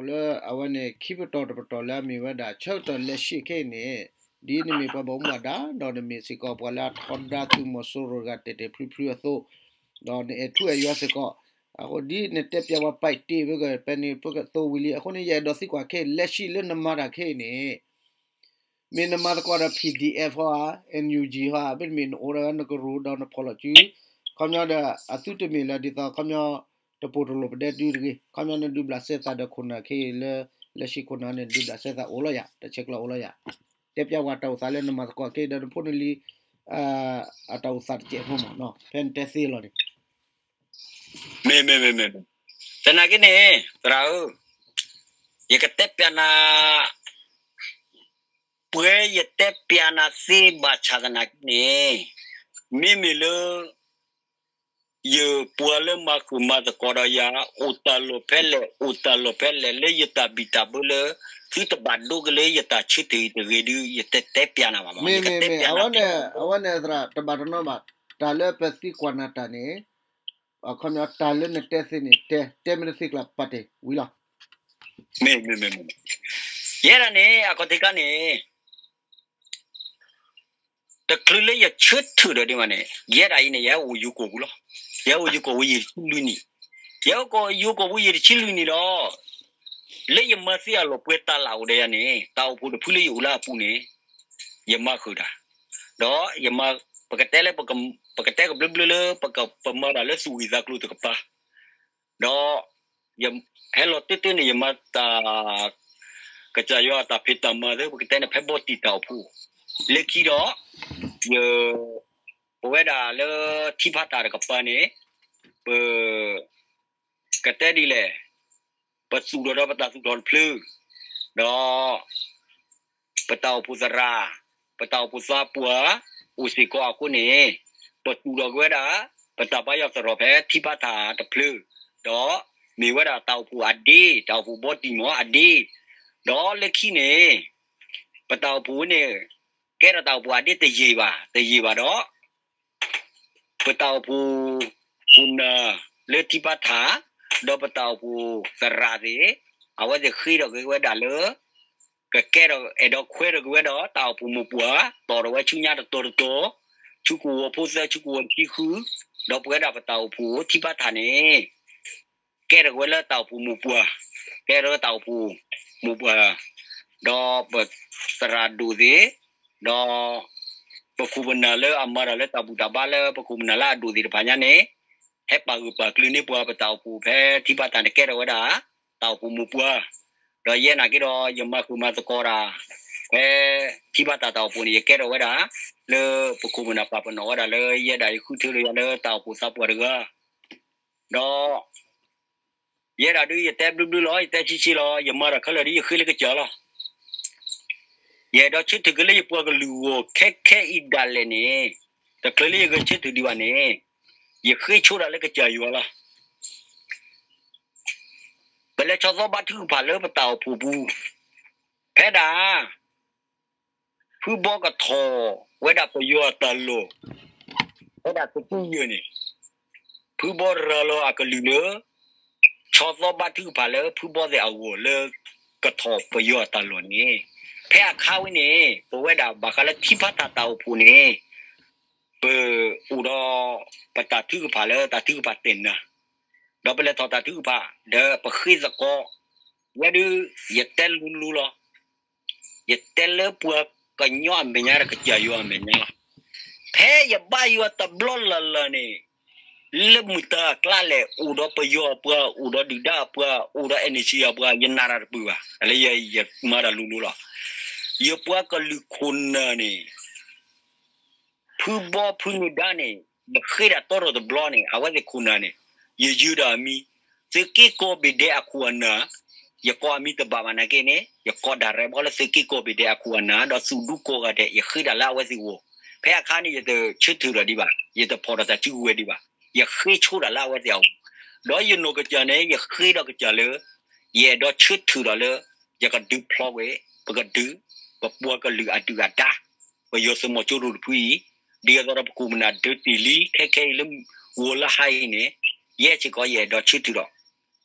လၢအဝဲန့ၣ် ခံပတီၢ်တပတီၢ်လၢအမ့ၢ်ဝဲဒၣ် ဆၢကတီၢ်လၢၡံးခဲအံၤန့ၣ်, ဒ်နမ့ၢ်ပှၤဘၣ်မူဘၣ်ဒါ ဒီးနမ့ၢ်စ့ၢ်ကီးပှၤလၢအထီဒါသုးမီၤစိရိၤတဂၤတဲာ်တဲာ်ဖျုးဖျုးအသိး, ဒီးနအဲၣ်ထူအဲၣ်ယွၤစ့ၢ်ကီး, အဃိဒ်နတဲပျးဝဲ ပိုက်တ့ၢ်ဝဲက ပဲန့ၣ်ပကသိးဝံၤလံ. အဃိန့ၣ် ယအဲၣ်ဒိးသံကွၢ်ခဲအံၤ လၢၡံးလၢနမၤတၢ်ခဲအံၤန့ၣ် မ့ၢ်နမၤသကိးဒီး P D F ဟီဧါ, N U G ဟီဧါ, မ့တမ့ၢ်နအိၣ်ဒီးနကရူၢ်ဒီးနဖီၣ်လီၤစု, ခီပညီဒီး အသုတမ့ၢ်လၢဒ်သိးခီပညီ တပိာ်တလိာ်ပဒဲဒုတဂ့ၤ, ခီပညီနဒုးဘျးစဲသးဒီးခိၣ်နၢ်ခဲအံၤလၢ လၢၡံးခိၣ်နၢ်န့ၣ် နဒုးဘျးစဲသးအိၣ်လီၤယၤ, တဆဲးကျိးအိၣ်လီၤယၤ. တဲပျးဝဲတၢ်အိၣ်သးလၢနမၤသကိးခဲအံၤဒီးနဖိနလံၤ အတၢ်အိၣ်သးတစဲးဖိမး, ဖဲနတဲသ့လီၤန့ၣ် မ့ၢ်, မ့ၢ်, မ့ၢ်, မ့ၢ်, သနာ်က့န့ၣ် သရၣ်ဧၢ, ယကတဲပျးနၤ, ပှဲၤယတဲပျးနၤသ့ဘၣ်ဆၣ်သနာ်က့န့ၣ်, မ့မ့ၢ်လၢ ယပှၤလၢမၤဃုာ်မၤသကိးဒီးယၤ အိၣ်တၢ်လီၢ်ဖဲလဲၣ် အိၣ်တၢ်လီၢ်ဖဲလဲၣ် လၢယတၢ်ဘံၣ်တၢ်ဘၢလၢ သုတဘၣ်ဒိက့ၤလၢယတၢ်ဆၢထၢၣ်အံၤတဂ့ၤဒုး ယတတဲပျးနၤဘၣ်မး, မ့ၢ်, မ့ၢ်, မ့ၢ်, အဝဲန့ၣ် အဝဲန့ၣ်သရၣ် တဘၣ်တနီၤဘၣ်တၢ်လၢပသံကွၢ်နၤတၢ်န့ၣ်, အခီပညီတၢ်လၢနတဲသ့န့ၣ် တဲ, တဲမ့ၢ်တသ့ကျါပာ်တ့ၢ်ဝံၤလီၤ. မ့ၢ်, မ့ၢ်, မ့ၢ်, ယဲဒၣ်န့ၣ် အခီၣ်ထံးခါန့ၣ် တချုးလၢယဆၢထၢၣ်ဒီးဒံးဘၣ်န့ၣ် ယဲဒၣ်အံၤန့ၣ် ယဟဲအိၣ်ယိၤကီၢ်ပူၤလီၤ. ယဟဲအိၣ်ယိၤကီၢ်ပူၤယံာ်တဆံလွံၢ်နံၣ်, ယဟဲအိၣ်ယိၤကီၢ်ပူၤယံာ်တဆံလွံၢ်နံၣ်ဒီး လၢယမၤသ့အလီၢ်ပှဲၤတၢ်လၢ်အိၣ်ဒီးယၤန့ၣ် တၢ်အိၣ်ဖှိၣ်တဖုလၢယအိၣ်လၢအပူၤန့ၣ် ယမၤဃုာ်တၢ်, ဒီးယမၤ, ပကတဲလၢ, ပကတဲကဘျၢဘျၢလၢ ပမၤတၢ်လၢသူၣ်ဂ့ၢ်သးကျိၤတကပၤ ဒီး ဟဲလီၤတ့ၢ်တ့ၢ်န့ၣ် ယမၤတၢ် ကစၢ်ယွၤအတၢ်ဖံးတၢ်မၤသ့ ပကတဲန့ၣ် ဖဲဘီတံၢ်တၢ်အိၣ်ဖှိၣ်, လၢခံဒီး ယ ပဝဲဒၣ်လၢထံဖးတၢ်တကပၤန့ၣ် ပ ကတဲဒ်လဲၣ်, ပသူၣ်ထီၣ်ဒီးပတၢ်သူၣ်ထီၣ်တဖျၢၣ်, ဒီး ပတၢ်အိၣ်ဖှိၣ်သရၣ်, ပတၢ်အိၣ်ဖှိၣ်သးပှၢ် အိၣ်စ့ၢ်ကီးအဃိန့ၣ်, ပသူၣ်ထီၣ်က့ၤဝဲဒၣ် ပတၢ်ဘါယွၤသရိာ်ဖဲထံဖးတၢ်တဖျၢၣ်, ဒီးမ့ၢ်ဝဲဒၣ်တၢ်အိၣ်ဖှိၣ်အဒ့, တၢ်အိၣ်ဖှိၣ်ဘီတံၢ်မ့ၢ်အဒ့, ဒီးလၢခံန့ၣ် ပတၢ်အိၣ်ဖှိၣ်န့ၣ် ကဲထီၣ်တၢ်အိၣ်ဖှိၣ်အဒ့တယံာ်ဘၣ်, တယံာ်ဘၣ်ဒီး ပတၢ်အိၣ်ဖှိၣ်ခိၣ်နၢ်လၢထံဖးတၢ်, ဒီးပတၢ်အိၣ်ဖှိၣ်သရၣ်သ့ၣ်, အဝဲသ့ၣ်ဃ့ထီၣ်က့ၤဝဲဒၣ်လၢ ကကဲထီၣ်အဲၣ်ဒိးခွဲးထီၣ်က့ၤဝဲဒီးတၢ်အိၣ်ဖှိၣ်မိၢ်ပှၢ်, တီၣ်ထီၣ်ဝဲဆူညါတတီၤတတီၤ, ဆူကဝီၤဖိသၢ ဆူကဝီၤခံဃု, ဒီးပဝဲဒၣ်ပတၢ်အိၣ်ဖှိၣ်ထံဖးတၢ်န့ၣ် ကဲထီၣ်က့ၤဝဲလၢတၢ်အိၣ်ဖှိၣ်မိၢ်ပှၢ်, ကဲထီၣ်လၢတၢ်အိၣ်ဖှိၣ်မိၢ်ပှၢ်, ဒီးပသရၣ်ဒိၣ်သ့ၣ်, ဒီး ပခိၣ်ပနၢ်လၢအမၤတၢ်လၢတၢ်ဘူၣ်တၢ်ဘါလၢပခိၣ်ပနၢ်လၢအဒိၣ်သ့ၣ်တဖၣ်ညါန့ၣ်, ဟဲပာ်ဂၢၢ်ပာ်ကျၢၤန့ၢ်ပှၤပတၢ်အိၣ်ဖှိၣ်ဖဲထံဖးတၢ်န့ၣ်ကဲထီၣ်ဝဲဒၣ် တၢ်အိၣ်ဖှိၣ်မိၢ်ပှၢ်, ဒီးယဲနာ်က့ဒီး ယမၤဃုာ်မၤသကိးတၢ် ဖဲထံဖးတၢ်တၢ်အိၣ်ဖှိၣ်န့ၣ် ယကဲထီၣ်ဝဲဒၣ် လၢပခိၣ်ပနၢ်ပာ်ပနီၣ်ဝဲဒၣ်လၢ ယဲဒၣ်ယဃုထၢဒီးယၤလၢတၢ်အိၣ်ဖှိၣ်သးပှၢ်တဂၤ, ဒီး ယဲဒၣ်ဒုးယတဲဘျုးဘျုးလီၤ, ယတဲဆံးဆံးလီၤ, ယမၤတၢ်ခဲလၢာ်ဒ်ယဃ့လၢကစၢ်လီၤ. ယအဲၣ်ဒိးဆၢထၢၣ်က့ၤလၢယပှၤကလုာ်အဂီၢ်ခဲခဲအံၤဒၣ်လဲာ်န့ၣ်, တချုးလၢယဂဲၤဆၢထၢၣ်ဒံးဘၣ်န့ၣ်, ယဃ့ဆိဒၣ်လၢကစၢ်ယွၤလီၤ. ပလဲၤဆီၣ်သီဘါထုကဖၣ်လၢပတၢ်အိၣ်ဖှိၣ်ပူၤ, ဖဲဒၣ် ဖုဘီကထီၣ်ဝဲဒၣ်ပယီၤအတၢ်လီၢ်, ဖဲဒၣ်သုးက့ယဲၢ်န့ၣ်, ဖုဘီရၤလီၤအကလုၢ်လၢ ဆီၣ်သီဘါထုကဖၣ်လၢဖုဘီသ့ၣ်အဂီၢ်လၢ ကထီၣ်ပယီၤအတၢ်လီၢ်န့ၣ်, ဖဲအခါဝဲန့ၣ် ပဝဲဒၣ်ဘၣ်ဃးလၢထံဖးတၢ်တၢ်အိၣ်ဖှိၣ်န့ၣ်, ပအိၣ်ဒီးပတၢ်ထုကဖၣ်လၢတၢ်ထုကဖၣ်တဲၢ်နၤ, ဒီးပလဲၤထီၣ်တၢ်ထုကဖၣ် ဒီးပဃ့သကိး, ယဲဒုး ယတဲလိၤလိၤလီၤ. ယတဲလၢပှၤကညီအမဲာ်ညါဒီးကစၢ်ယွၤအမဲာ်ညါလီၤ. ဖဲယဘါယွၤတဘျီလၢ်လၢ်န့ၣ်, လၢမုၢ်တၢ်အကျါလဲၣ် အိၣ်ဒီးပယီၤအပှၤ, အိၣ်ဒီးဒုၣ်ဒါအပှၤ, အိၣ်ဒီး NUG အပှၤ, ယနာ်တၢ်တပၢၢ်ဘၣ်. လၢယမၤတၢ်လိၤလိၤလီၤ. ယပှၤကလုာ်ခိၣ်နၢ်န့ၣ် ဖုဘီဖုနၢၤဒါန့ၣ် ယဃ့ဒၣ်တီထီၣ်တဘျီန့ၣ် အဝဲသ့ၣ်ခိၣ်နၢ်န့ၣ် ယယုၢ်ဒၣ်အမံၤ, သုးက့ကိးဘ့ၣ်ဒဲးအခိၣ်အနၢ်, ယကိးအမံၤတဘၣ်ဘၣ်နာ်က့န့ၣ် ယကိးဒၣ်ရဲၣ်ဘီလၢသုးက့ကိးဘ့ၣ်ဒဲးအခိၣ်အနၢ် ဒီးသူၣ်ဒူကိးဂၤဒဲး ယဃ့ဒၣ်လၢအဝဲသ့ၣ်ဂီၢ်, ဖဲအခါန့ၣ် ယတဆၢထၢၣ်ဒီးဒံးဘၣ်, ယတဖီၣ်ဒီးတၢ်စုကဝဲၤဒံးဘၣ်, ယဃ့ဆိဒၣ်လၢအဝဲသ့ၣ်အဂီၢ်, ဒီးယနီၢ်ကစၢ်န့ၣ် ယဃ့ဒီးကစၢ်လၢ ယအဲၣ်ဒိးဆၢထၢၣ်ဒီးလၢ ယကဒုးဖျီကွံာ် ပကဒုး ပပှၤကလုာ်အဒုၣ်အဒါ, ပယီၤသုးမီၤစိရိၤတဖုအံၤ, ဒ်သိးဒီးပခိၣ်ပနၢ်ဒၢတ့ၢ်လံ ခဲခဲအံၤလၢဂီၤလၢဟါအံၤန့ၣ်, ယဲစ့ၢ်ကီးယအဲၣ်ဒိးဆၢထၢၣ်ဒီး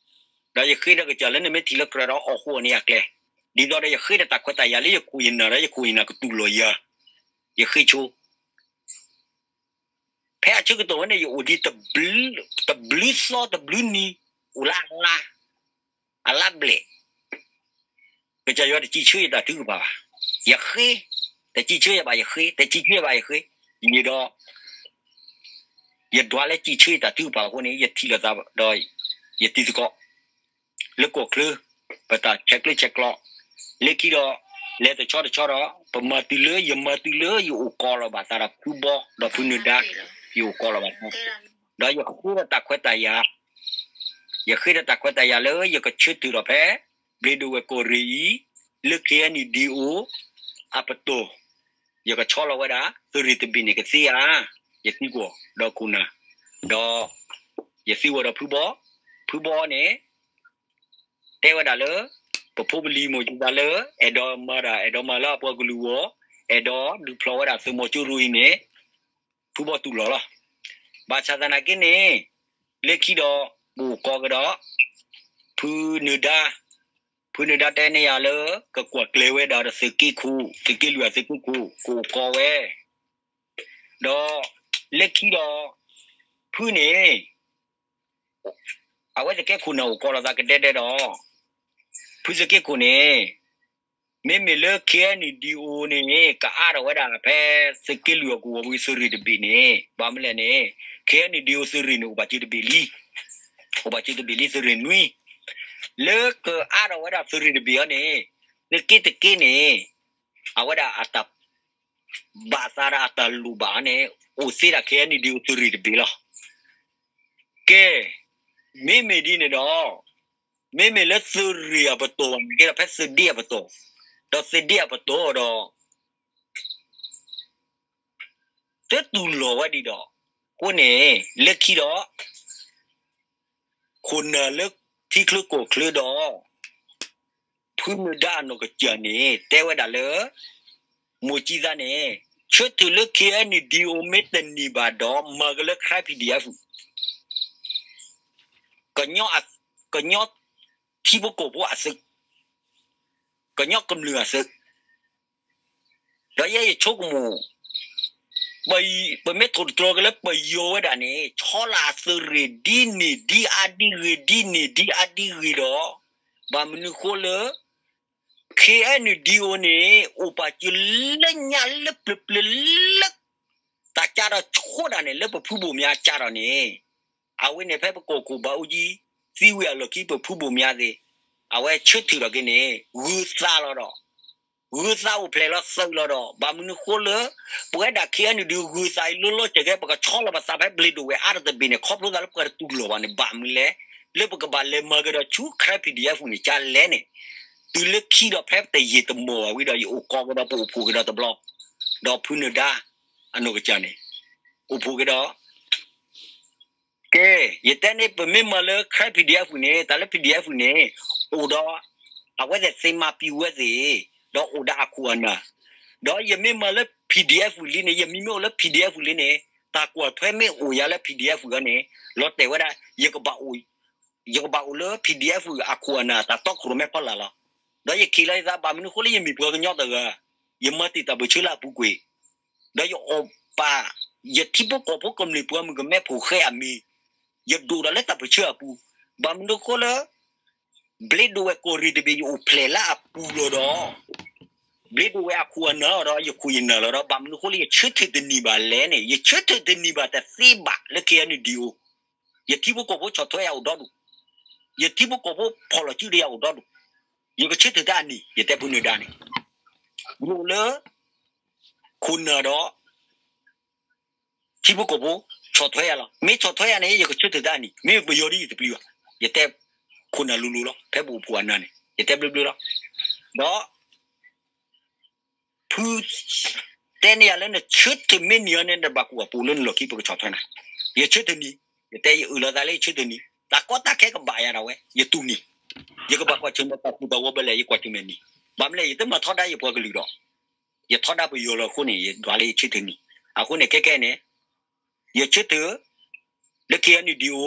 ဒီးယဃ့ဒီးကစၢ်လၢနမ့ၢ်ထံၣ်လၢကြၢးဒီးအီၣ်ဃိအီၤန့ၢ်ယၤကျဲ, ဒ်သိးဒီးယဃ့ဒီးတၢ်ခွဲးတၢ်ယာ်လၢယခိၣ်ယနၢ်ဒီးယခိၣ်ယနၢ်ကတူၢ်လိာ်ယၤ, ယဃ့ဆိ ဖဲအဆၢကတီၢ်ဝဲန့ၣ် ယအိၣ်ဒံး တဘျုးသီတဘျုးနံၤ, အိၣ်လၢအလါ, အလါဘျဲၣ်, ကစၢ်ယွၤတစံးဆၢယတၢ်ထုကဖၣ်ဘၣ်. ယဃ့, တစံးဆၢယၤဘၣ်ယဃ့, တစံးဆၢယၤဘၣ်ယဃ့, ယံာ်ဒီး ယဒွးလၢစံးဆၢယတၢ်ထုကဖၣ်အဃိန့ၣ် ယထံၣ်လိာ်သးဒီး ယတံၤသကိး လၢကီၢ်ချၢ ပတၢ်ဆဲးကျၢဆဲးကျိး, လၢခံဒီး လဲၤတဆီတဆီဒီး ပမၤတုၤလၢ ယမၤတုၤလၢယအိၣ်ကီးလီၤဘၣ်သးဒီးဖုဘီ ဒီးဖုနၢၤဒါ, ယအိၣ်ကီးလီၤဘၣ်သး, ဒီးယဃ့ဒီးတၢ်ခွဲးတၢ်ယာ်, ယဃ့ဒီးတၢ်ခွဲးတၢ်ယာ်လၢယကဆၢထၢၣ်ဒီးဖဲ ဘျ့ဒိၣ်ဝဲၢ်ကီၢ်ရ့ၣ်အံၤ လၢ KNDO အပတီၢ်, ယကဆီလီၤဝဲဒၣ် သုးရ့ၣ်တဘ့ၣ်န့ၣ်ကသ့ဧါ, ယသံကွၢ်ဒီးခိၣ်နၢ်, ဒီး ယသံကွၢ်ဒီးဖုဘီ, ဖုဘီန့ၣ် တဲဝဲဒၣ်လၢ ပဖိပလံၤမိၢ်ကံသးလၢ အဲၣ်ဒိးမၤတၢ် အဲၣ်ဒိးမၤလၢအပှၤကလုာ်အဂီၢ်, အဲၣ်ဒိးဒုးဖျိးဝဲဒၣ်သုးမီၤကၠိရိအံၤန့ၣ် ဖုဘီတူၢ်လိာ်လီၤ. ဘၣ်ဆၣ်သနာ်က့န့ၣ် လၢခံဒီး ပအိၣ်ကီးကဒီး ဖုနၢၤဒါ, ဖုနၢၤဒါတဲန့ၢ်ယၤလၢ ကကွၢ်ကျဲၤဝဲဒၣ်ဒီးသုးက့ခိၣ်, သုးက့လွံၢ်အသုးက့ခိၣ် ကအိၣ်ကီးဝဲ, ဒီး လၢခံဒီး ဖုန့ၣ် အဝဲသ့ၣ်ကဲခိၣ်နၢ်အိၣ်ကီးလိာ်သးကဒဲဒဲဒီး ဖုသုးက့ခိၣ်န့ၣ် မ့မ့ၢ်လၢ KNDO န့ၣ် ကအါထီၣ်ဝဲဒၣ်ဖဲသုးက့လွံၢ်အကဝီၤဝံၤသုးရ့ၣ်တဘ့ၣ်န့ၣ် ဘၣ်မနုၤလဲၣ်န့ၣ် KNDO သုးရ့ၣ်န့ၣ် အိၣ်ဘၣ်စၢၤတဘ့ၣ်လံ, အိၣ်ဘၣ်စၢၤတဘ့ၣ်လံသုးရ့ၣ်နွံ, လၢကအါထီၣ်ဝဲဒၣ်သုးရ့ၣ်တဘ့ၣ်အံၤန့ၣ် သုးက့တက့န့ၣ် အဝဲဒၣ်အတၢ် ဘၣ်သးဒီးအတၢ်လိၣ်ဘၣ်န့ၣ် အိၣ်သ့ဒၣ် KNDO သုးရ့ၣ်တဘ့ၣ်လီၤ. ကဲ, မ့မ့ၢ်ဒ်န့ၣ်ဒီး မ့မ့ၢ်လၢသုးရ့ၣ်အပတီၢ်ဘၣ်န့ၣ်က့ဒီး ဖဲသုးဒ့အပတီၢ်, ဒီးသုးဒ့အပတီၢ်ဒီး တတူၢ်လိာ်ဝဲဒံးဒီး အဃိန့ၣ် လၢခံဒီး ခိၣ်နၢ်လၢထံချၢကီၢ်ချၢဒီး ဖုမုၢ်ဒါအနီၢ်ကစၢ်န့ၣ် တဲဝဲဒၣ်လၢ မိၢ်ကံသးန့ၣ် ဆၢထၢၣ်လၢ KNDO မ့ၢ်တန့ၢ်ဘၣ်ဒီး မၤကလၢ Karen PDF ကညီထံဖိကီၢ်ဖိအသုး, ကညီကမျၢၢ်အသုး, ဒီးယဲယဆိကမိၣ် ပမ့ၢ်ထိၣ်သတြီၤက့ၤလၢပယီၤဝဲဒၣ်န့ၣ် ဆီလၢအသုးရ့ၣ်ဒ်န့ၣ်ဒ်အါဒ်ဂ့ၤ ဒ်န့ၣ်ဒ်အါဒ်ဂ့ၤဒီး ဘၣ်မနုၤဃိလၢ KNDO န့ၣ် အိၣ်ပာ်စၢၤလၢညါလၢပျၢၤပျၢၤလၢ တၢ်ကၢ်ထီၣ်ဆိဒၣ်န့ၣ် လၢပဖုဘိၣ်မၠါကၢ်ထီၣ်န့ၣ် အဝဲန့ၣ်ဖဲပကီၢ်ခိၣ်ဘၣ်အူကၠံ သံဝံၤအလီၢ်ခံ ပဖုဘိၣ်မၠါသ့ၣ် အဝဲဆၢထၢၣ်ထီၣ်က့ၤန့ၣ် ဂုၤသးလီၤဒီး ဂုၤသးအိၣ်ဖျဲၣ်လီၤသုးလီၤဒီး ဘၣ်မနုၤဃိလၢ ပဝဲဒၣ် KNDO ဂုၤသးအံၤလီၤလီၤဆဲးကဲ ပကဆီလီၤပသးဖဲဘျ့ဒိၣ်ဝဲအါတဘ့ၣ်န့ၣ် ခီဖျိသးလၢပှၤတတူၢ်လိာ်ဘၣ်န့ၣ် ဘၣ်မနုၤလဲၣ် လၢပကဘၣ်လဲၤမၤကဒီးဆူ Karen PDF န့ၣ် ကလဲၣ်န့ၣ် တုၤလၢခံဒီးဖဲပတယံာ်တမီၢ်ဘၣ်ဝံၤဒီး ယအိၣ်ကီးကဒီးပအိၣ်ဖှိၣ်ကဒီးတဘျီ ဒီးဖုနၢၤဒါ အနီၢ်ကစၢ်န့ၣ် အိၣ်ဖှိၣ်ကဒီး ကဲ ယတဲန့ၣ် ပမ့ၢ်မၤလၢ Karen PDF န့ၣ် တၢ်လၢ PDF န့ၣ် အိၣ်ဒီး အဝဲသ့ၣ်သ့မၤပံၤဝဲသ့ၣ် ဒီးအိၣ်ဒီးအခိၣ်အနၢ် ဒီးယမ့ၢ်မၤလၢ PDF လံန့ၣ် ယမံၤမ့ၢ်အိၣ်လၢ PDF လံန့ၣ် တၢ်ကွၢ်ထွဲမ့ၢ်အိၣ်ယၤလၢ PDF အဂီၢ်န့ၣ် လီၤတဲာ်ဝဲဒၣ် ယကဘၣ်အိၣ်လၢ PDF အခိၣ်အနၢ် တၢ်တီခိၣ်ရိၣ်မဲဖီလာ်လီၤ. ဒီးယခံးလီၤယသး ဘၣ်မနုၤဃိလၢယမ့ၢ်ပှၤကညီတဂၤ ယမၤတ့ၢ်တၢ်ပၢၢ်ဆၢလၢအပူၤကွံာ် ဒီးယအီၣ်ပာ် ယထံဖိကီၢ်ဖိကမျၢၢ်ပှၤမုၣ်ကမဲဖိဃဲအမံၤ ယဒိၣ်ဒီးလၢတၢ်ပၢၢ်ဆၢအပူၤ ဘၣ်မနုၤဃိလၢ ဘျ့ဒိၣ်ဝဲၢ်ကီၢ်ရ့ၣ်တဘ့ၣ် ယအိၣ်ဖျဲၣ်လၢအပူၤလီၤဒီး ဘျ့ဒိၣ်ဝဲၢ်အခိၣ်အနၢ်လီၤဒီး ယခိၣ်ယနၢ်လီၤဒီး ဘၣ်မနုၤဃိလၢယဆၢထၢၣ်တန့ၢ်ဘၣ်လဲၣ်န့ၣ် ယဆၢထၢၣ်တန့ၢ်ဘၣ်တသ့ဘၣ်လၢ KNDO ယထံဖိကီၢ်ဖိဆီၣ်ထွဲယၤအိၣ်ဒီဒူၣ်, ယထံဖိကီၢ်ဖိဖီၣ်လီၤစုဒီးယၤအိၣ်ဒီဒူၣ်, ယကဆၢထၢၣ်တၢ်အနံၤ ယတဲဖုနၢၤဒါန့ၣ်, ယအိၣ်လၢ ခိၣ်နၢ်ဒီး ထံဖိကီၢ်ဖိ ဆီၣ်ထွဲယၤလီၤ. မ့ၢ်ဆီၣ်ထွဲယၤန့ၣ် ယကဆၢထၢၣ်တၢ်အနံၤ, မ့ၢ်ပယီၤဒ်ယတပျံၤဘၣ်, ယတဲခိၣ်နၢ်လိၤလိၤလီၤ. ဖဲပအိၣ်ဖှိၣ်အနၢ်န့ၣ် ယတဲဘျၢဘျၢလီၤ. ဒီး ဖု တဲန့ၢ်ယၤလၢနဆၢထၢၣ်မ့ၢ်န့ၢ်အီၤန့ၣ် နဘၣ်ကိၢ်အပူၤလၢနလီၢ်ခံ ပကဆီၣ်ထွဲနၤ. ယဆၢထၢၣ်န့ၢ်, ယတဲယအၢၣ်လီၤသးလၢယဆၢထၢၣ်န့ၢ်, တၢ်ကီတၢ်ခဲကဘၣ်ယၤဒၣ်ဝဲ ယတူၢ်န့ၢ်, ယကဘၣ်ကွၢ်ဆၢၣ်မဲာ်တၢ်သူၣ်တၢ်ဝီဘၣ်လဲၣ် ယကွၢ်ဆၢၣ်မဲာ်န့ၢ်, ဘၣ်မနုၤလဲၣ် ယတမၤထီဒါယပှၤကလုာ်ဒီး ယထီဒါပယီၤလီၤအဃိန့ၣ် ယဒွးလၢယဆၢထၢၣ်န့ၢ်, အဃိန့ၣ် ခဲကဲန့ၣ် ယဆၢထၢၣ် လၢ KNDO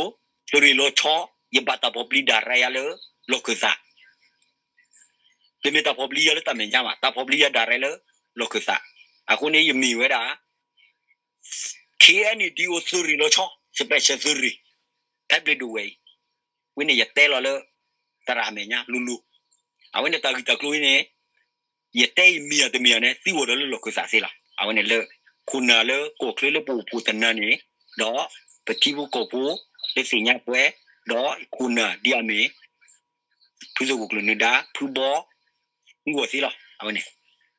သုးရ့ၣ်လီၤဆီ ယဘၣ်တၢ်ဖီၣ်ပျံၤဒၣ်ရၤယၤလၢလီၢ်ခၢၣ်သး, တမ့ၢ်တၢ်ဖီၣ်ပျံၤယၤလၢတၢ်မဲာ်ညါဘၣ်, တၢ်ဖီၣ်ပျံၤယၤဒၣ်ရၤလၢလီၢ်ခၢၣ်သး. အဃိန့ၣ် ယမ့ၢ်ဝဲဒၣ် ခ့အဲၣ်နံၣ် ဒံၣ်အိၣ်သုးရ့ၣ်လီၤဆီ special သုးရ့ၣ် ဖဲဘျ့ဒိၣ်ဝဲအံၤ, ဝဲန့ၣ်ယတဲလီၤလၢ သရၣ်အမဲာ်ညါလူၤလူၤ, အဝဲန့ၣ်တၢ်ဂ့ၢ်တၢ်ကျိၤအံၤန့ၣ် ယတဲအံၤမ့ၢ်ဧါတမ့ၢ်ဧါန့ၣ် သံဝဲဒီးလၢလီၢ်ခၢၣ်သးသ့လီၤ. အဝဲန့ၣ်လၢ ခိၣ်နၢ်လၢကီၢ်ချၢလၢပအိၣ်ဖှိၣ်တနၤန့ၣ်, ဒီးပထံဖိကီၢ်ဖိလၢသ့ၣ်ညါပှဲၤ, ဒီးခိၣ်နၢ်ဒ်အမ့ၢ် ဖုသကိးကျၢၢ်နၢၤဒါ ဖုဘီ မုၢ်ဂီၤသ့လီၤ. အဝဲန့ၣ်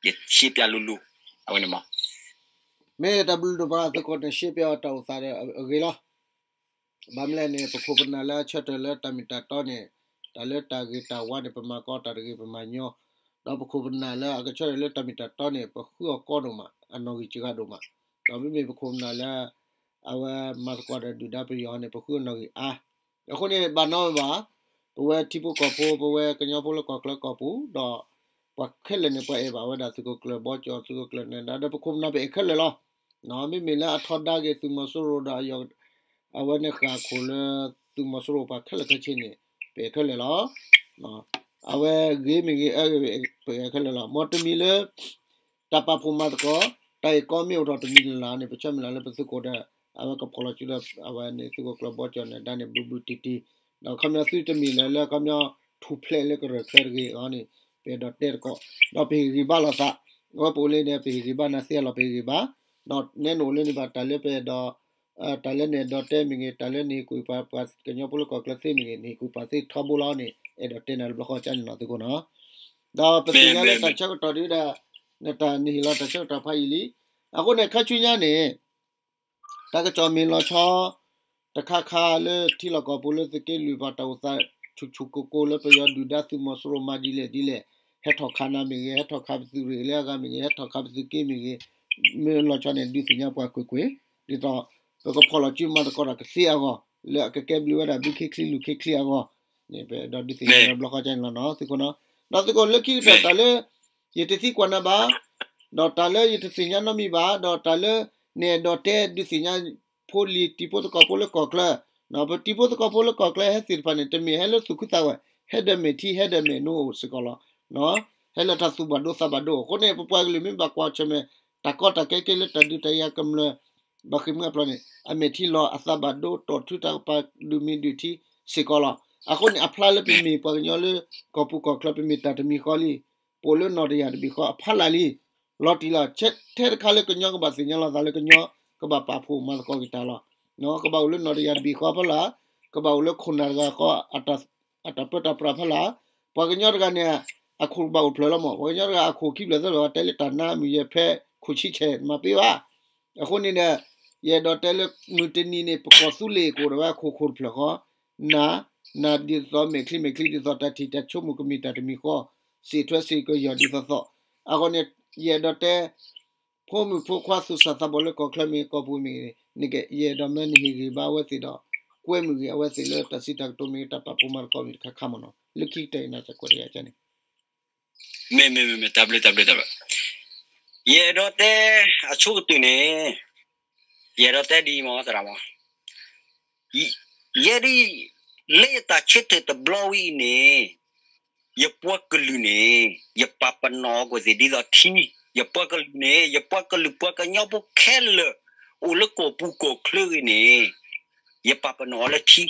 ယရှဲပျးလိၤလိၤ အဝဲန့ၣ်မ့ၢ် မ့ၢ်တၢ်ဘျုးဒိၣ်မး သုးခိၣ်န့ၣ် ရှဲပျးအီၤတၢ်အိၣ်သးဒီးအဂ့ၤလီၤ. ဘၣ်မနုၤလဲၣ်န့ၣ် ပခိၣ်ပနၢ်လၢအဆၢထၢၣ်လၢတၢ်မ့ၢ်တၢ်တီန့ၣ် တၢ်လၢတၢ်ဂ့ၤတၢ်ဝါန့ၣ် ပမၤကီတၢ်တဂ့ၤပမၤညီ, ဒီးပခိၣ်ပနၢ်လၢအကဆၢထၢၣ်လၢတၢ်မ့ၢ်တၢ်တီန့ၣ် ပဃုအီၤကီဒိၣ်မး အနီၣ်ဂံၢ်စှၤဂၤဒိၣ်မး, ဒီးမ့မ့ၢ်ပခိၣ်ပနၢ်လၢ အဝဲမၤသကိးဒီးဒုၣ်ဒါပယီၤန့ၣ် ပဃုအနီၣ်ဂံၢ်အါ. အဃိန့ၣ် ဘၣ်နီတမံၤဘၣ်, ပဝဲထံဖိကီၢ်ဖိ ပဝဲကညီဖိလၢကီၢ်ချၢကီၢ်ပူၤ ဒီးပှၤခဲလၢာ်န့ၣ် ပှၤအဲၣ်ဘၣ်ဝဲဒၣ်သုးခိၣ်ကျၢၢ်ဘီကၠီ သုးခိၣ်ကျၢၢ်နၢၤဒါ ဒီးပခိၣ်ပနၢ်ပအဲၣ်ခဲလၢာ်လီၤ. မ့မ့ၢ်လၢအထီဒါက့ၤသုးမီၤစိရိၤဒီး အဝဲန့ၣ်ဃၣ်ခိၣ်လၢသုးမီၤစိရိၤပှၤခဲလၢာ်ခဲဆ့န့ၣ် ပအဲၣ်ခဲလၢာ်လီၤ. အဝဲဂ့ၤမ့ၢ်ဂ့ၤ အၢဂ့ၤ ပအဲၣ်ခဲလၢာ်လီၤ. မ်တမံၤလၢ တၢ်ပာ်ဖှိၣ်မၤသကိး တၢ်အံၤကီမ့ၢ်အိၣ်ထီၣ်တမံၤလၢ်လၢ်န့ၣ် ပဆၢမုၢ်လၢ်လၢပသုးခိၣ်ဒီး အဝဲကဖီၣ်လီၤစုလၢ အဝဲန့ၣ်သုးခိၣ်ကျၢၢ်ဘီကၠီနၢၤဒါန့ၣ် ဘျုးဘျုးတံၢ်တံၢ်, ဒီးခီပညီသုတမ့ၢ်လၢ လၢခီပညီ ထူၣ်ဖျဲးလၢကရၢၢ်ချၢတဂ့ၤအဂီၢ်န့ၣ် ပအဲၣ်ဒိးတဲသကိး, ဒီးပဟ့ၣ်ဂံၢ်ဘါလိာ်သး, အဝဲပအိၣ်လၢန့ၣ် ပဟ့ၣ်ဂံၢ်ဘါနၤသ့အလီၢ်ပဟ့ၣ်ဂံၢ်ဘါ, ဒီးနဲနအိၣ်လၢန့ၣ်ဘၣ် တၢ်လၢပအဲၣ်ဒိး တၢ်လၢနအဲၣ်ဒိးတဲမ့ၢ်ဂ့ၤ တၢ်လၢနဟ့ၣ်ကူၣ်ပှၤ ပှၤကညီဖိလၢကီၢ်ချၢသ့မ့ၢ်ဂ့ၤ နဟ့ၣ်ကူၣ်ပှၤသ့ထီဘိလီၤန့ၣ် အဲၣ်ဒိးတဲနၤတဘျီဃီကန့ၣ်လီၤ သုးခိၣ်နီၤ. ဒီးပသ့ၣ်ညါလၢတၢ်ဆၢကတီၢ်ဒ်ဒီး နတၢ်နဟ့ၣ်လီၤတၢ်ဆၢကတီၢ်ဖးယံာ်လံ. အဃိန့ၣ် ခါဆူညါန့ၣ် တၢ်ကစီၣ်မ့ၢ်လီၤဆီ တခါခါလၢထံလီၢ်ကီၢ်ပူၤလၢသုးက့လွံၢ်ပှၤတၢ်အိၣ်သး ဆူၣ်ဆူၣ်ကိၢ်ကိၢ်လၢပယီၤဒုၣ်ဒါသုးမီၤစိရိၤမၤဒ်လဲၣ်ဒ်လဲၣ်, ဟဲထီၣ်ခးနၤမ့ၢ်ဂ့ၤ, ဟဲထီၣ်ခးပသုးရ့ၣ်လၢအဂၤမ့ၢ်ဂ့ၤ, ဟဲထီၣ်ခးပသုးက့မ့ၢ်ဂ့ၤ, မ့ၢ်လီၤဆီန့ၣ် ဒုးသ့ၣ်ညါပှၤကွ့ၢ်ကွ့ၢ်, ဒ်သိး ပကဖီၣ်လီၤစုမၤသကိးတၢ်ကသ့အဂီၢ် လၢအကကဲဘျုးဝဲဒၣ်ဘုခ့ချံလူၢ်ခ့ချံအဂီၢ်န့ၣ် ပအဲၣ်ဒိးဒုးသ့ၣ်ညါနၤတဘျီဃီကန့ၣ်လီၤနီၤ သုးခိၣ်နီၤ. ဒီးသုးခိၣ်လၢခံကတၢၢ်တၢ်လၢ ယတသံကွၢ်နၤဘၣ်, ဒီးတၢ်လၢယတသ့ၣ်ညါနီတမံၤဘၣ်, ဒီးတၢ်လၢနအဲၣ်ဒိးတဲဒုးသ့ၣ်ညါ ဖိလံၤတံၤဖိသကိးဖိလၢကီၢ်ချၢ, ပတံၤဖိသကိးဖိလၢကီၢ်ချၢဟဲသ့ၣ်တဖၣ်န့ၣ် တမ့ၢ်ဟဲလၢသူၣ်ခုသးဝဲ, ဟဲဒီးမဲာ်ထံ ဟဲဒီးမဲာ်နိအိၣ်စ့ၢ်ကီးလီၤ. ဟဲလၢတၢ်သူၣ်ဘၣ်ဒိသးဘၣ်ဒိအဃိန့ၣ် ပပှၤကလုာ်မ့ၢ်ဘၣ်ကွၢ်ဆၢၣ်မဲာ် တၢ်ကီတၢ်ခဲကဲလၢတၢ်ဒုးတၢ်ယၤကမျၢၢ် ဘၣ်ဃ့ၢ်မှံဟးဖျိးန့ၣ် အမဲာ်ထံလီၤ အသးဘၣ်ဒိ တီၢ်ထူတၢ်ကပၤဒုးမံၤဒုးထံစ့ၢ်ကီးလီၤ. အဃိန့ၣ် အဖျါလၢပမ့ၢ်ပှၤကညီလၢ ကီၢ်ပူၤကီၢ်ချၢ ပမ့ၢ်တၢ်တမံၤဃီလံ, ပအိၣ်လၢနီၣ်တယၢ်တဘ့ၣ်ဃီအဖီလာ်လံ, လီၤတံၢ်လီၤဆဲးထဲတခါလၢကညီကဘၣ်သ့ၣ်ညါလီၤသးလၢကညီ ကဘၣ်ပာ်ဖှိၣ်မၤသကိးက့ၤတၢ်လီၤ. ကဘၣ်အိၣ်လၢနီၣ်တယၢ်တဘ့ၣ်ဃီအဖီလာ်, ကဘၣ်အိၣ်လၢခိၣ်နၢ်တဂၤဃီ အတၢ်ပၢတၢ်ပြးအဖီလာ်, ပှၤကညီတဂၤန့ၣ် အခိၣ်ဘၣ်အိၣ်ဖျၢၣ်လီၤမး, ပှၤကညီတဂၤအခိၣ်ခံဖျၢၣ်သၢဖျၢၣ် တဲလၢတၢ်နါမုၢ်ယဲၢ်ဖဲခိၣ်ဆံဆဲး မၤပ့ၤဘၣ်. အဃိန့ၣ်ဒီး ယအဲၣ်ဒိးတဲလၢမုၢ်တနံၤန့ၣ် ပကီၢ်သူလ့ၤကအိၣ်ဒီးဝဲအခိၣ်ခိၣ်တဖျၢၣ်ဃီ, နၤ, နၤဒ်သိးမဲာ်ချံမဲာ်ချံ ဒ်သိးတၢ်ထံၣ်တၢ်ဆိကမိၣ်ကမ့ၢ်တၢ်တမံၤဃီ, စံးထွဲစ့ၢ်ကီးယီၤဒ်သိးသိး. အဃိန့ၣ် ယအဲၣ်ဒိးတဲ ဖိမုၣ်ဖိခွါသူၣ်စၢ်သးဘီၣ်လၢကီၢ်ချၢမ့ၢ်ဂ့ၤ ကီၢ်ပူၤမ့ၢ်ဂ့ၤန့ၣ် ယအဲၣ်ဒိးမၢနဟ့ၣ်ဂံၢ်ဘါအဝဲသ့ၣ်ဒီး ကွဲမုာ်ဂ့ၤအဝဲသ့ၣ်လၢတၢ်စံးတၢ်ကတိၤမ့ၢ်ဂ့ၤ တၢ်ပာ်ဖှိၣ်မၤသကိးမ့ၢ်တခါခါမးနီၤ လၢခံကတၢၢ်အံၤနၤသကိးတယၤကန့ၣ် မ့ၢ်မ့ၢ်မ့ၢ်မ့ၢ် တၢ်ဘျုးတၢ်ဘျုးတၢ်ဘျုး, ယအဲၣ်ဒိးတဲ အဆိကတၢၢ်န့ၣ် ယအဲၣ်ဒိးတဲဒ်အံၤမ့ၢ်သရၣ်မး, ယဲဒၣ် လၢယတၢ်ဆၢထၢၣ်တဘျီဝဲအံၤန့ၣ် ယပှၤကလုာ်န့ၣ် ယပာ်ပနီၣ်အီၤကွံာ်သ့ၣ်ဒ်သိးထံ, ယပှၤကလုာ်န့ၣ် ယပှၤကလုာ်ပှၤကညီဖိခဲလၢာ် အိၣ်လၢကီၢ်ပူၤကီၢ်ချၢဂ့ၤန့ၣ် ယပာ်ပနီၣ်အီၤလၢထံ,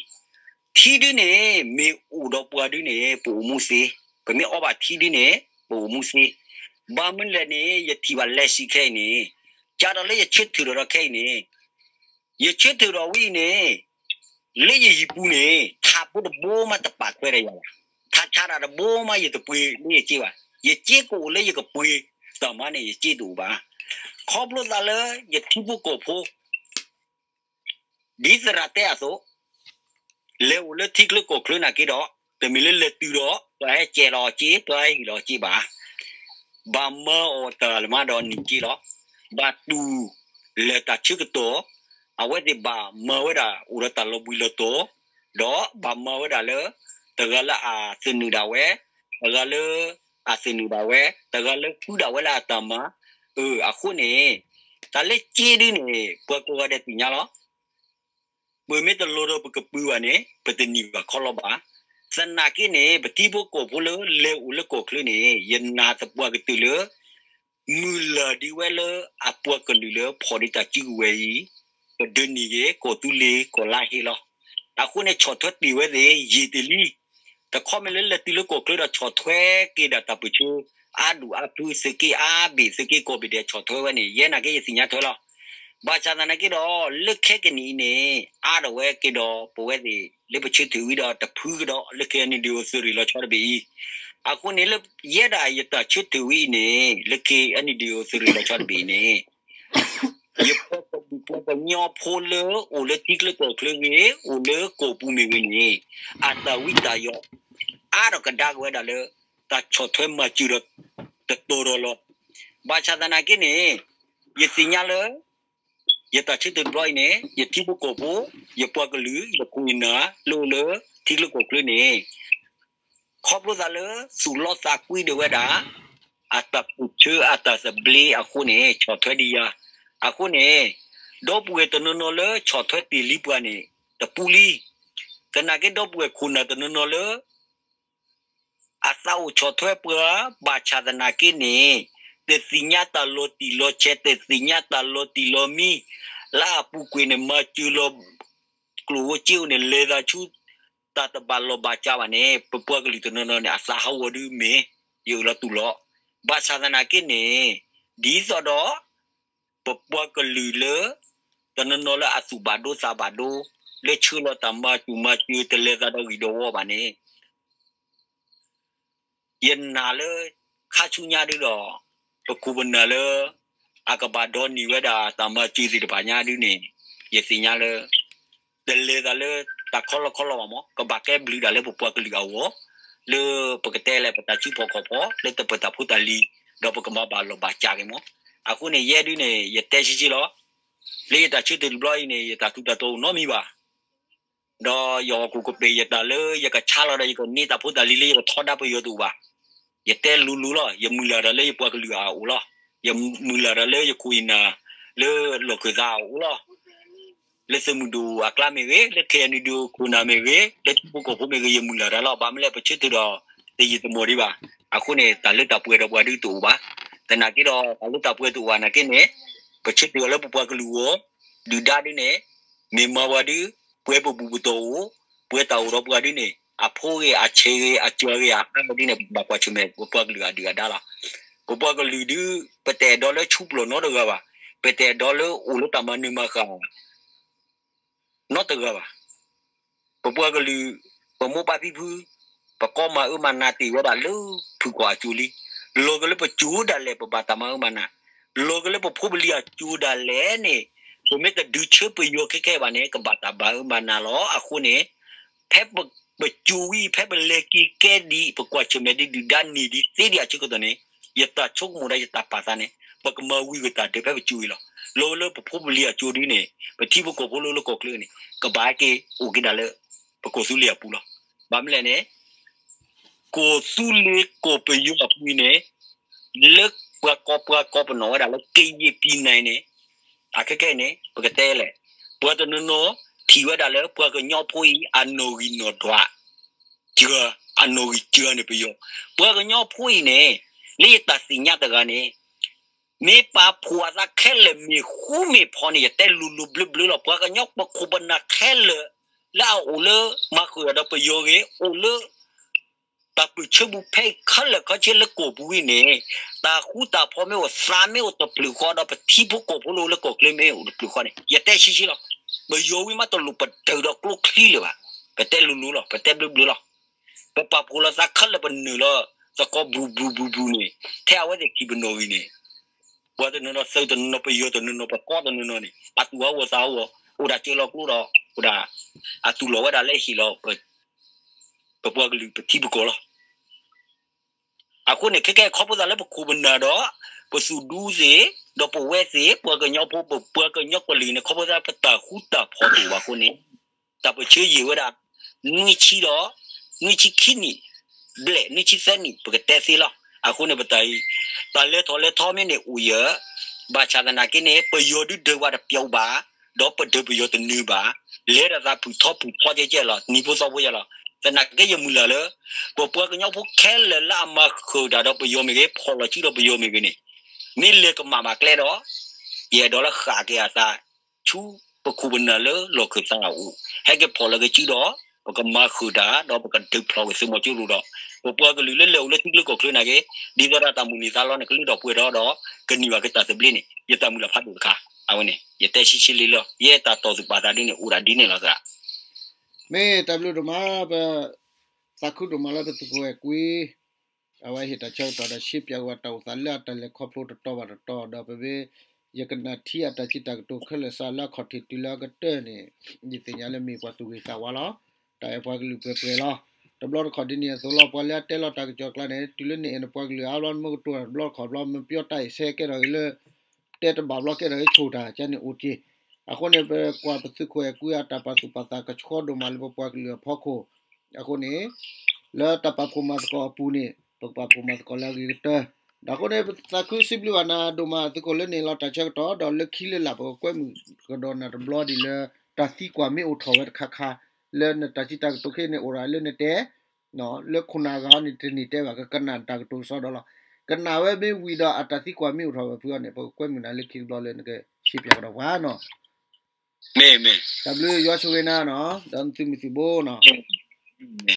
ထံဒုန့ၣ် မ့ၢ်အိၣ်ဒီးပှၤဒုန့ၣ် ပအိၣ်မူသ့, ပမ့ၢ်အီဘၣ်ထံဒုန့ၣ် ပအိၣ်မူသ့, ဘၣ်မနုၤလဲၣ်န့ၣ် ယထံၣ်ဘၣ်လဲၤဆံးခဲအံၤန့ၣ်, ကဒီးလၢယဆၢထၢၣ်ဒီးခဲအံၤန့ၣ် ယဆၢထၢၣ်ဒီးဝဲအံၤန့ၣ် လၢယဟံၣ်ပူၤန့ၣ် ထးဖိတဘိမးတပာ်ထွဲဒီးယၤဘၣ်, ထးဆါတၢ်တဘိမးယတပှ့ၤလၢယစ့ဘၣ်, ယစ့ကအိၣ်လၢယကပှ့ၤတၢ်မၤန့ၣ် ယစ့တအိၣ်ဘၣ်. ခီဖျိသးလၢယထံဖိကီၢ်ဖိ ဒ်သရၣ်တဲအသိး လဲၤအိၣ်လၢထံချၢကီၢ်ချၢနာ်က့ဒီး တမ့ၢ်လၢလဲၤတုၤဒီး ပှၤဟဲကဲလီၤအစ့ ပှၤဟဲဟ့ၣ်လီၤအစ့ဘၣ်. ဘၣ်မၤအီၤတၢ်လၢမၤဒီးနံၣ်က့လီၤ. ဘၣ်တူၢ်လၢတၢ်ဆၢကတီၢ်, အဝဲသ့ၣ်ဘၣ်မၤဝဲဒၣ်အိၣ်ဒီးတၢ်လီၤဘှံးလီၤတီၤ, ဒီးဘၣ်မၤဝဲဒၣ်လၢ တဂၤလၢအသနုာ်ဒၣ်ဝဲ, တဂၤလၢအသနုာ်ဒၣ်ဝဲ, တဂၤလၢဃုဒၣ်ဝဲလၢအတၢ်မၤ, အဃိန့ၣ် တၢ်လၢစ့ဒုန့ၣ် ပှၤကိးဂၤဒဲးသ့ၣ်ညါလီၤ. ပမ့ၢ်တလီၤဒီးပကပုၢ်ဘၣ်န့ၣ် ပတနံၤဘၣ်ခီလီၤဘၣ်. သနာ်က့န့ၣ် ပထံဖိကီၢ်ဖိလၢလဲၤအိၣ်လၢကီၢ်ချၢန့ၣ် ယနာ်သပှၢ်ကတၢၢ်လၢ မုၢ်လၢ်ဒ်ဝဲလၢအပှၤကလုာ်လၢဖီၣ်ဒံးတၢ်စုကဝဲၤအံၤ ပဒၢနံၤဂ့ၤ ကီၢ်သူလ့ၤကီၢ်လါဟ့လီၤ. အဃိန့ၣ် ဆီၣ်ထွဲတ့ၢ်ဝဲသ့ၣ် ယံာ်တ့ၢ်လံ. တခီမ့ၢ်လၢလဲၤတုၤလၢကီၢ်ချၢဒီးဆီၣ်ထွဲက့ၤဒၣ်တၢ်ပၢၢ်ဆၢ အါဒူၣ်အါဖု သုးက့အါဘ့ၣ် သုးက့ကိးဘ့ၣ်ဒဲး ဆီၣ်ထွဲဝဲန့ၣ် ယဲနာ်က့ယသ့ၣ်ညါထွဲလီၤ. ဘၣ်ဆၣ်သနာ်က့ဒီး လၢခဲကနံၣ်အံၤန့ၣ် အါထီၣ်ဝဲက့ၤဒီးပဝဲသ့ၣ် လၢပဆၢထၢၣ်ဝံၤဒီးတဖုကဒီး လၢ ခဲအံၣ်ယူၣ်ဒီးအိၣ်သုးရ့ၣ်လီၤဆီတဘ့ၣ်အံၤ, အဃိန့ၣ်လၢယဲဒၣ်ယတၢ်ဆၢထၢၣ်ဝံၤအံၤန့ၣ် လၢ ခဲအံၣ်ယူၣ်ဒီးအိၣ် သုးရ့ၣ်လီၤဆီတဘ့ၣ်အံၤန့ၣ် ယပှၤကလုာ်ပှၤကညီဖိလၢအိၣ်လၢထံချၢကီၢ်ချၢဂ့ၤ အိၣ်လၢကီၢ်ပူၤမ့ၢ်ဂ့ၤန့ၣ် အတၢ်ဝံတၢ်ယိး အါထီၣ်ကဒါက့ၤဝဲဒၣ်လၢ တၢ်ဆီၣ်ထွဲမၤစၢၤဒီးတတီၤဒီးလီၤ. ဘၣ်ဆၣ်သနာ်က့န့ၣ် ယသ့ၣ်ညါလၢ ယတၢ်ဆၢထၢၣ်တဘျီအံၤန့ၣ် ယထံဖိကီၢ်ဖိ ယပှၤကလုာ် ယခိၣ်ယနၢ် လၢအိၣ်လၢထံချၢကီၢ်ချၢန့ၣ် ခီဖျိသးလၢသူၣ်လီသးကွံဒၣ်ဝဲဒၣ် အတၢ်ပၢၢ်ဆၢအတၢ်သဘျ့အဃိန့ၣ် ဆီၣ်ထွဲဒံးယၤ. အဃိန့ၣ် ဒီပုၢ်ဝဲၢ်တနီၤနီၤလၢဆီၣ်ထွဲတ့ၢ်လံပှၤန့ၣ် တပူလံ. သနာ်က့ဒီပုၢ်ဝဲၢ်ခိၣ်နၢ်တနီၤနီၤလၢ အသးအိၣ်ဆီၣ်ထွဲပှၤ ဘၣ်ဆၣ်သနာ်က့န့ၣ် တသ့ၣ်ညါတၢ်လီၤတံၢ်လီၤဆဲး တသ့ၣ်ညါတၢ်လီၤတံၢ်လီၤမံ လၢအပူၤကွံာ်န့ၣ် မၤစၢၤလီၤ ကျိၣ်ဧိၤစ့ဧိၤန့ၣ် လဲၤသးဆူ တၢ်တဘၣ်လီၢ်ဘၣ်စးဘၣ်န့ၣ် ပပှၤကလုာ်တနီၤနီၤန့ၣ် အသးဟးဂီၤဒုမ့ၢ် ယအၢၣ်လီၤတူၢ်လိာ်. ဘၣ်ဆၣ်သနာ်က့န့ၣ် ဒ်သိးဒီး ပပှၤကလုာ်လၢ တနီၤနီၤလၢအသူၣ်ဘၣ်ဒိသးဘၣ်ဒိ လၢဆှၢလီၤတၢ်မၤစၢၤမၤစၢၤ တလဲၤသးဒီးဂံၢ်ဒီးဝီဘၣ်န့ၣ် ယနာ်လၢ ခါဆူညါဒုဒီး ပခိၣ်ပနၢ်လၢ အကဘၣ်ဒိးန့ၢ်ဝဲဒၣ်တၢ်မၤစၢၤသ့ၣ်တဖၣ်ညါဒုန့ၣ် ယသ့ၣ်ညါလၢ တလဲၤသးလၢတၢ်ခီလီခီလီဘၣ်မး ကဘၣ်ကဲဘျုးဒၣ်လၢပပှၤကလုာ်အဂီၢ် လၢပကတဲလဲၣ် ပတၢ်စုဖီၣ်ခီၣ်ဖီ လၢတၢ်ပၢတၢ်ဖိတၢ်လံၤ ဒီးပကမၤဘၣ်လီၢ်ဘၣ်စးက့ၤမး. အဃိန့ၣ် ယဲဒုန့ၣ် ယတဲဆံးဆံးလီၤ. လၢယတၢ်ဆၢထၢၣ်တဘျီအံၤန့ၣ် ယတၢ်ထူးတၢ်တီၤအိၣ်နီတမံၤဘၣ် ဒီးယဟီၣ်ခိၣ်ကပ့ၤယတၢ်လၢယကဆါလီၤဒီး ယကန့ၢ်တၢ်ဖိတၢ်လံၤလၢယကထီဒါပယီၤတအိၣ်ဘၣ်. ယတဲလိၤလိၤလီၤ. ယမုၢ်လၢ်ဒီးလၢယပှၤကလုာ်အအိၣ်လီၤ. ယမုၢ်လၢ်ဒီးလၢယခိၣ်ယနၢ် လၢလီၢ်ခၢၣ်သးအအိၣ်လီၤ. လၢသုးမုၢ်ဒိၣ်အကျါမ့ၢ်ဂ့ၤ, လၢ ခဲအံၣ်ယူၣ်ဒီး ခိၣ်နၢ်မ့ၢ်ဂ့ၤ, လၢထံဖိကီၢ်ဖိမ့ၢ်ဂ့ၤ, ယမုၢ်လၢ်တၢ်လီၤ. ဘၣ်မနုၤလဲၣ် ပဆၢထၢၣ်ဒီး တယံာ်တမီၢ်ဒံးဘၣ်. အဃိန့ၣ် တၢ်လၢတၢ်ပှဲၤဒီးပှၤဒုတအိၣ်ဘၣ်. သနာ်က့ဒီး တၢ်လၢတၢ်ပှဲၤတအိၣ်ဘၣ်နာ်က့န့ၣ် ပဆၢထၢၣ်အီၤလၢပပှၤကလုာ်အဂီၢ် ဒုၣ်ဒါဒုန့ၣ် မ့ၢ်မၤပှၤဒု ပှဲၤပဘူၣ်ပတီၢ်အိၣ်, ပှဲၤတၢ်အိၣ်ဒီးပှၤဒုန့ၣ် အဖိဂ့ၤ, အဆဲးဂ့ၤ, အစၢၤဂ့ၤ, အဟါဂ့ၤဒုန့ၣ် ဘၣ်ကွၢ်ဆၢၣ်မဲာ် ပပှၤကလုာ်အဒုၣ်အဒါလီၤ. ပပှၤကလုာ်ဒု ပတအဲၣ်ဒိးလၢဆူပျီၢ်နီတဂၤဘၣ်. ပတအဲၣ်ဒိးလၢအိၣ်လၢတၢ်မၤနၢၤမၤဃၣ် နီတဂၤဘၣ်. ပပှၤကလုာ် ပမိၢ်ပၢ်ဖံဖု ပကီမၤအၢမၤနးတ့ၢ်ဝဲဒၣ်လၢဖုၣ်ကီၢ်အစိၤလံ. လီၤကလၢပစိၤဒၣ်လဲာ် ပဘၣ်တၢ်မၤအၢမၤနး, လီၤကလၢပဖိပလံၤအစိၤဒၣ်လဲာ်န့ၣ် ပမ့ၢ်တဒုးဆၢပယီၤခဲခဲဘၣ်န့ၣ် ကဘၣ်တၢ်မၤအၢမၤနးလီၤ. အဃိန့ၣ် ဖဲပစိၤဝံၤ ဖဲပလဲၤက့ၤကဲဒံး ပကွၢ်ဆၢၣ်မဲာ်ဒံး ဒုၣ်ဒါန့ၢ်ဒံးသ့ဒံးအဆၢကတီၢ်န့ၣ် ယတၢ်ဆိကမိၣ်ဒီးယတၢ်ပာ်သးန့ၣ် ပကမၤဝံၤကတၢၢ်တၢၢ်ဖဲပစိၤအံၤလီၤ. လီၤကလၢပဖိပလံၤအစိၤဒုန့ၣ် ပထံဖိကီၢ်ဖိလၢလၢကီၢ်ချၢန့ၣ် ကဘၣ်ဟဲက့ၤအိၣ်က့ၤဒၣ်လၢ ပကီၢ်သူလ့ၤအပူၤလီၤ. ဘၣ်မနုၤလဲၣ်န့ၣ် ကီၢ်သူလ့ၤကီၢ်ပယီၤအပူၤအံၤန့ၣ် လၢပှၤကိးပှၤကိးပနီၣ်ဝဲဒၣ်လၢ ကရင်ပြည်နယ် န့ၣ် အခဲခဲအံၤန့ၣ် ပကတဲလဲၣ် ပှၤတနီၤနီၤထံၣ်ဝဲဒၣ်လၢ ပှၤကညီဖိအံၤ အနီၣ်ဂံၢ်နီၣ်ဒွး စှၤ အနီၣ်ဂံၢ်စှၤန့ၣ်ပယီၤ. ပှၤကညီဖိအံၤန့ၣ် လၢယတၢ်သ့ၣ်ညါတဂၤန့ၣ် မ့ၢ်ပာ်ဖှိၣ်အသးခဲလၢာ်မ့ၢ်ဃူမ့ၢ်ဖိးန့ၣ် ယတဲလိၤလိၤဘျၢဘျၢလီၤ. ပှၤကညီပခိၣ်ပနၢ်ခဲလၢာ် လၢအအိၣ်လၢ မၤဃုာ်ဒီးပယီၤဂ့ၤ အိၣ်လၢ တၢ်ပၢၢ်ဆၢပူၤဖဲအံၤခဲလၢာ်ခဲဆ့လၢကီၢ်ပူၤအံၤန့ၣ် တၢ်ဃူတၢ်ဖိးမ့ၢ်အိၣ် သးမ့ၢ်အိၣ်တဖျၢၣ်ဃီဒီး ပထံဖိကီၢ်ဖိလၢလၢကီၢ်ချၢမ့ၢ်အိၣ်တဖျၢၣ်ဃီန့ၣ် ယတဲဆံးဆံးလီၤ. ပယီၤဝံၤမးတလိၣ်ပတုာ်ဒီးကျိချံလၢၤဘၣ်. ပတဲလိၤလိၤလီၤ ပတဲဘျၢဘျၢလီၤ. ပပာ်ဖှိၣ်လီၤသးခဲလၢာ်ပနုာ်လီၤ သကိးဘျူးဘျူးဘျူးဘျူးန့ၣ် ထဲအဝဲသ့ၣ်ထံၣ်ပနီၣ်ဂံၢ်န့ၣ် ပှၤတနီၤနီၤသုးတနီၤနီၤ ပယီၤတနီၤနီၤ ပကီတနီၤနီၤန့ၣ် အသူၣ်ဟးဂီၤသးဟးဂီၤ အိၣ်ဒၣ်စၢၤလီၤကျိဒီး အိၣ်ဒၣ် အသူၣ်လီၤဝဲဒၣ်လၢဟ့ၣ်လီၤ ပပှၤကလုာ်ပထံပကီၢ်လီၤ. အဃိန့ၣ် ခဲကဲခီဖျိသးလၢပခိၣ်ပနၢ်ဒီး ပသူၣ်ဒူသ့ၣ် ဒီးပဝဲသ့ၣ် ပှၤကညီဖိ ပပှၤကညီကလုာ်န့ၣ် ခီဖျိသးပတၢ်ဃူတၢ်ဖိးတအိၣ်ဘၣ်အဃိန့ၣ် တၢ်ပၢၢ်ဆၢယံာ်ဝဲဒၣ် နွံဆံဒီး နွံဆံခံနံၣ် ဘျဲၣ် နွံဆံသၢနံၣ် ပကတဲသ့လီၤ. အဃိန့ၣ် ပတၢ်အံၤ တၢ်လဲၤထီၣ်လဲၤထီမ့ၢ်န့ၣ်အိၣ်ယၢ် ဘၣ်ဆၣ်သနာ်က့န့ၣ် ပယီၤဒုဒၢးဝဲတပျီဘၣ် ဒီးပဒုးပယီၤတနုာ်ဘၣ်, လဲၤဒၣ်သးဖုၣ်ထီဖုၣ်ထီကဲကဲလီၤ, နံၤဖိသီဖိယဲလီၤ. သနာ်က့ယမုၢ်လၢ်လၢ ပပှၤကညီဖိခဲလၢာ်လၢအမၤဃုာ်တၢ်ဒီးပယီၤမ့ၢ်ဂ့ၤ, ဖီၣ်လီၤစုဒီးပယီၤမ့ၢ်ဂ့ၤန့ၣ်, မ့ၢ်လဲၤကမၣ်ဘၣ်ကျဲဒီး ယအဲၣ်ဒိးလၢဃၣ်က့ၤအသး ဆူပခိၣ်ပနၢ်လၢလီၢ်ခၢၣ်သးအအိၣ်, ဟဲက့ၤဖီၣ်လီၤက့ၤစုဒီး ပကမၤဃုာ်တၢ် ဒီးပကဒုးဖျိးဝဲသုးမီၤစိရိၤဒီး ပပှၤကလုာ်လၢလဲၤအိၣ်လၢထံကျိကီၢ်ချၢနာ်က့, ဒ်သိးဒီးတၢ်မုၢ်နံၤသးလီန့ၣ် ကလၢထီၣ်ပှဲၤထီၣ်ဒီး ကန့ၢ်ဘၣ်က့ၤတၢ်သဘျ့န့ၣ် ယတၢ်မုၢ်လၢ်ဖးဒိၣ်တခါ, အဝဲန့ၣ် ယတဲဆံးဆံးလံလီၤ, ယဲတၢ်တီၢ်သူၣ်ပာ်သးဒ်န့ၣ် အိၣ်ဒၣ်ဒ်န့ၣ်လီၤသရၣ်. မ့ၢ်တၢ်ဘျုးဒိၣ်မး, ပသးခုဒိၣ်မးလၢပသုးခိၣ်အဲၤကွံ အဝဲဟ့ၣ်တၢ်ဆၢကတီၢ်ဒီး ရှင်းပြဝဲတၢ်အိၣ်သးလၢအတၢ်လဲၤခီဖျိတတီၤဘၣ်တတီၤဒီး ပမ့ၢ် ယကနၣ်ထံအတၢ်စံးတၢ်ကတိၤခဲလၢာ်စးလၢအခီၣ်ထံးတုၤလၢအကတၢၢ်န့ၣ်, ယသ့ၣ်ညါလၢမ့ၢ်ပှၤသူၣ်ဂ့ၤသးဝါလီၤ. တၢ်အဲၣ်ပှၤကလုာ်ပှဲၤပှဲၤလီၤ. တဘျီတခီၣ်ဒ်န့ၣ်အသိးလီၤ, ပှၤလၢအတဲလီၤတၢ်ကစီၣ်ကျါန့ၣ် တုၤလၢနအဲၣ်နပှၤကလုာ်အါဘျီ နမ့ၢ်ကတိၤတၢ်တဘျီတခီၣ်ဘျီ မ့ၢ်ပယီၤတၢ်အဲၣ်ဆဲးကဲထီၣ်ဂ့ၤလၢ တဲတဘၣ်ဘျီကဲထီၣ်ဂ့ၤဆိၣ်တၢ် ကန့ၣ်အိၣ်က့ၤ. အဃိန့ၣ် ပကွၢ်ပသုးခိၣ်အဲၤကွံအတၢ်ပာ်သူၣ်ပာ်သးကဆှီဒိၣ်မးလၢပပှၤကလုာ်အဖီခိၣ်, အဃိန့ၣ် လၢတၢ်ပာ်ဖှိၣ်မၤသကိးအပူၤန့ၣ် ပကပာ်ဖှိၣ်မၤသကိးလၢအဂ့ၤကတၢၢ်. ဒီးအဃိန့ၣ် ပသးခုစံးဘျုးဘၣ်နၤဒိၣ်မး သုးခိၣ်လၢနဟ့ၣ်လီၤတၢ်ဆၢကတီၢ် ဒီးလၢခံလၢလာ် ပကကွဲမုာ်ကဒီးနၤတဘျီဒ်လၢ တၢ်သံကွၢ်မ့ၢ်အိၣ်ထီၣ်ဝဲတခါခါ လၢနတၢ်စံးတၢ်ကတိၤခဲအံၤန့ၣ်အိၣ်ဒၣ်လၢနတဲ လၢခိၣ်နၢ်အဂၤန့ၣ် တန့ၢ်တဲဘၣ် ကကနၣ်တၢ်ကတိၤကစီဒီလီၤ. ကနၣ်ဝဲမ့ၢ်ဝံၤဒီးအတၢ်သံကွၢ်မ့ၢ်အိၣ်ထီၣ်ဝဲဖုအီၤန့ၣ် ပကကွဲမုာ်နၤလၢခံတဘျီလၢနကရှင်းပြကဒီးပှၤနီၤ. မ့ၢ်မ့ၢ် တၢ်ဘျုးယွၤဆိၣ်ဂ့ၤနၤနီၤ ဒီးနသုးမုၢ်သံၣ်ဘိနီၤ.